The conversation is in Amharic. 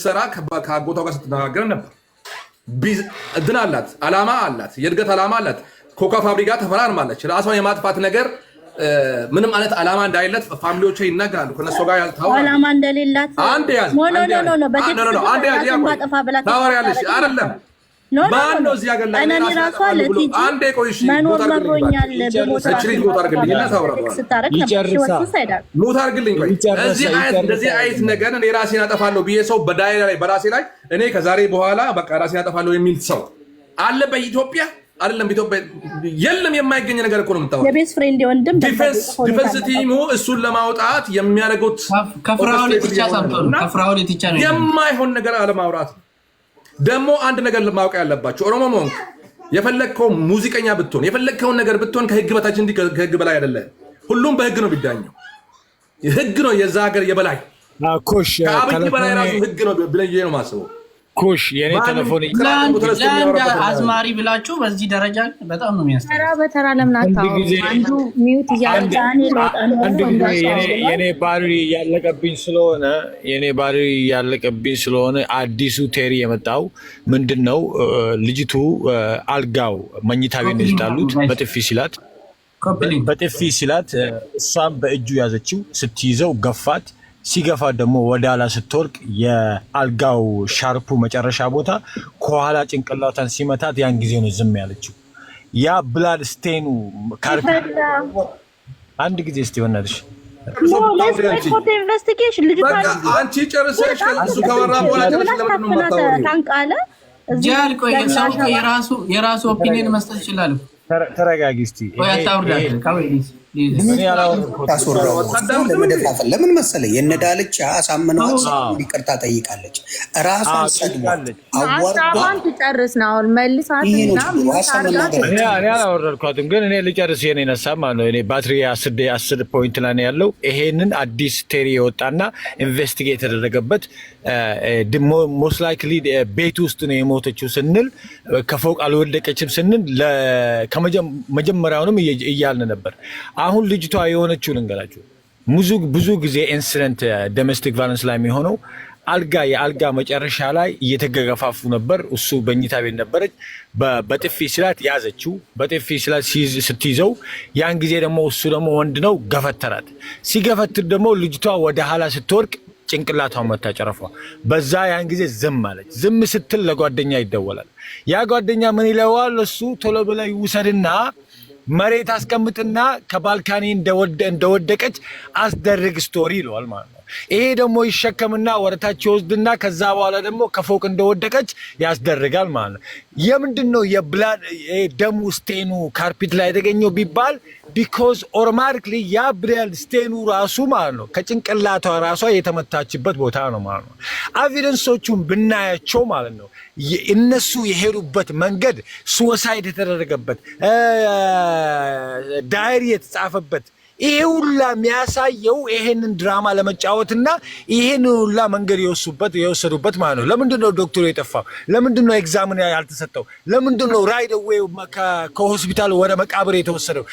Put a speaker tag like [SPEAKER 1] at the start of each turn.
[SPEAKER 1] ስትሰራ ከአጎቷ ጋር ስትነጋገር ነበር። እንትን አላት፣ አላማ አላት፣ የእድገት አላማ አላት። ኮካ ፋብሪካ ተፈራርማለች። ራሷን የማጥፋት ነገር ምንም አይነት አላማ እንዳይለት family ዎቿ ይናገራሉ። ከነሱ ጋር ያልታወራሉ።
[SPEAKER 2] አላማ እንደሌላት
[SPEAKER 1] አንድ ያዝ።
[SPEAKER 2] No, no, no, no።
[SPEAKER 1] No, no፣ አንድ ያዝ።
[SPEAKER 2] በ text ባጠፋ ብላ
[SPEAKER 1] ታወሪያለሽ አይደለም?
[SPEAKER 2] No.
[SPEAKER 1] ማን ነው እዚህ ሀገር ላይ
[SPEAKER 2] ቀነኒ ራሷ ለቲጂ
[SPEAKER 1] አንዴ ቆይ፣ እሺ፣
[SPEAKER 2] መኖር መሮኛል ብሞት
[SPEAKER 1] እቺ ልጅ mute አድርግልኝና ታውራ በኋላ
[SPEAKER 2] ስታረግ ነበር።
[SPEAKER 1] Mute አድርግልኝ። ቆይ፣ እዚህ አይነት እንደዚህ አይነት ነገር እኔ ራሴን አጠፋለሁ ብዬ ሰው በ diary ላይ በራሴ ላይ እኔ ከዛሬ በኋላ በቃ ራሴን አጠፋለሁ የሚል ሰው አለ በኢትዮጵያ? አይደለም፣ በኢትዮጵያ የለም። የማይገኝ ነገር እኮ ነው የምታወራው።
[SPEAKER 2] የ best friend ወንድም
[SPEAKER 1] Defense team ኡ እሱን ለማውጣት የሚያደርጉት
[SPEAKER 3] ከፍራኦል የትቻ ሰምቶ ነው። ከፍራኦል የትቻ ነው።
[SPEAKER 1] የማይሆን ነገር አለማውራት ነው። ደግሞ አንድ ነገር ማወቅ ያለባቸው፣ ኦሮሞ መሆንክ የፈለግከው ሙዚቀኛ ብትሆን፣ የፈለግከውን ነገር ብትሆን ከህግ በታች እንጂ ከህግ በላይ አይደለም። ሁሉም በህግ ነው የሚዳኘው። ህግ ነው የዛ ሀገር የበላይ።
[SPEAKER 4] ኩሽ።
[SPEAKER 1] ከአብይ በላይ ራሱ ህግ ነው ብዬ ነው የማስበው።
[SPEAKER 4] ኩሽ፣ የኔ ቴሌፎን
[SPEAKER 3] ለአንድ አዝማሪ ብላችሁ በዚህ ደረጃ በጣም ነው የሚያስ
[SPEAKER 5] ተራ በተራ ለምን አታወሩም? አንዱ mute እያደረገ
[SPEAKER 4] አንድ ጊዜ የኔ battery እያለቀብኝ ስለሆነ አዲሱ theory የመጣው ምንድን ነው? ልጅቱ አልጋው መኝታ ቤት ነው የተጣሉት። በጥፊ ሲላት እሷም በእጁ ያዘችው። ስትይዘው ገፋት። ሲገፋት ደግሞ ወደ ኋላ ስትወድቅ የአልጋው sharp ኡ መጨረሻ ቦታ ከኋላ ጭንቅላቷን ሲመታት ያን ጊዜ ነው ዝም ያለችው። ያ blood stain ኡ አንድ ጊዜ እስቲ በእናትሽ።
[SPEAKER 2] Investigation ልጅቷ
[SPEAKER 1] አንቺ ጨርሰሽ እሱ ካወራ በኋላ ጨርሰሽ ለምንድን ነው የማታወሪው?
[SPEAKER 2] ታንቃለ።
[SPEAKER 3] ጃል፣ ቆይ፣ ሰው የራሱ opinion መስጠት ይችላል።
[SPEAKER 4] ተረጋጊ እስቲ።
[SPEAKER 3] ቆይ፣ አታውርዳት።
[SPEAKER 6] ታስወራው ለመደፋፈል ለምን መሰለህ? የነዳልቻ አሳምነዋት ይቅርታ ጠይቃለች። ራሷን ሰድቧት አዋርዷ
[SPEAKER 5] ሀሳቧን ትጨርስ ነው አሁን መልሳትና
[SPEAKER 6] ይሄ ነው ችግሩ። ሀሳብ መናገር
[SPEAKER 4] እኔ አላወረድኳትም፣ ግን እኔ ልጨርስ። የኔ ነሳ ማለት ነው። እኔ ባትሪ 10 point ላይ ነው ያለው። ይሄንን አዲስ theory የወጣና investigate የተደረገበት most likely ቤት ውስጥ ነው የሞተችው ስንል፣ ከፎቅ አልወደቀችም ስንል ከመጀመሪያውንም እያልን ነበር። አሁን ልጅቷ የሆነችው ልንገራችሁ። ብዙ ብዙ ጊዜ incident domestic violence ላይ የሚሆነው አልጋ የአልጋ መጨረሻ ላይ እየተገፋፉ ነበር። እሱ በኝታ ቤት ነበረች። በጥፊ ስላት ያዘችው። በጥፊ ስላት ስትይዘው ያን ጊዜ ደግሞ እሱ ደግሞ ወንድ ነው፣ ገፈተራት። ሲገፈትር ደግሞ ልጅቷ ወደ ኋላ ስትወድቅ ጭንቅላቷን መታ ጨረፏ። በዛ ያን ጊዜ ዝም አለች። ዝም ስትል ለጓደኛ ይደወላል። ያ ጓደኛ ምን ይለዋል? እሱ ቶሎ ብለህ ውሰድና መሬት አስቀምጥና ከ balcony እንደወደቀች አስደርግ story ይለዋል ማለት ነው። ይሄ ደግሞ ይሸከምና ወደታች ይወስድና ከዛ በኋላ ደግሞ ከፎቅ እንደወደቀች ያስደርጋል ማለት ነው። የምንድን ነው የ blood ደሙ stain ኡ carpet ላይ የተገኘው ቢባል because automatically ያ blood stain ኡ ራሱ ማለት ነው ከጭንቅላቷ ራሷ የተመታችበት ቦታ ነው ማለት ነው። Evidence ኦቹን ብናያቸው ማለት ነው እነሱ የሄዱበት መንገድ፣ suicide የተደረገበት፣ diary የተጻፈበት፣ ይሄ ሁላ የሚያሳየው ይሄንን ድራማ ለመጫወትና ይሄንን ሁላ መንገድ የወሰዱበት ማለት ነው። ለምንድን ነው ዶክተሩ የጠፋው? ለምንድን ነው exam ን ያልተሰጠው? ለምንድን ነው right away ከሆስፒታል ወደ መቃብር የተወሰደው?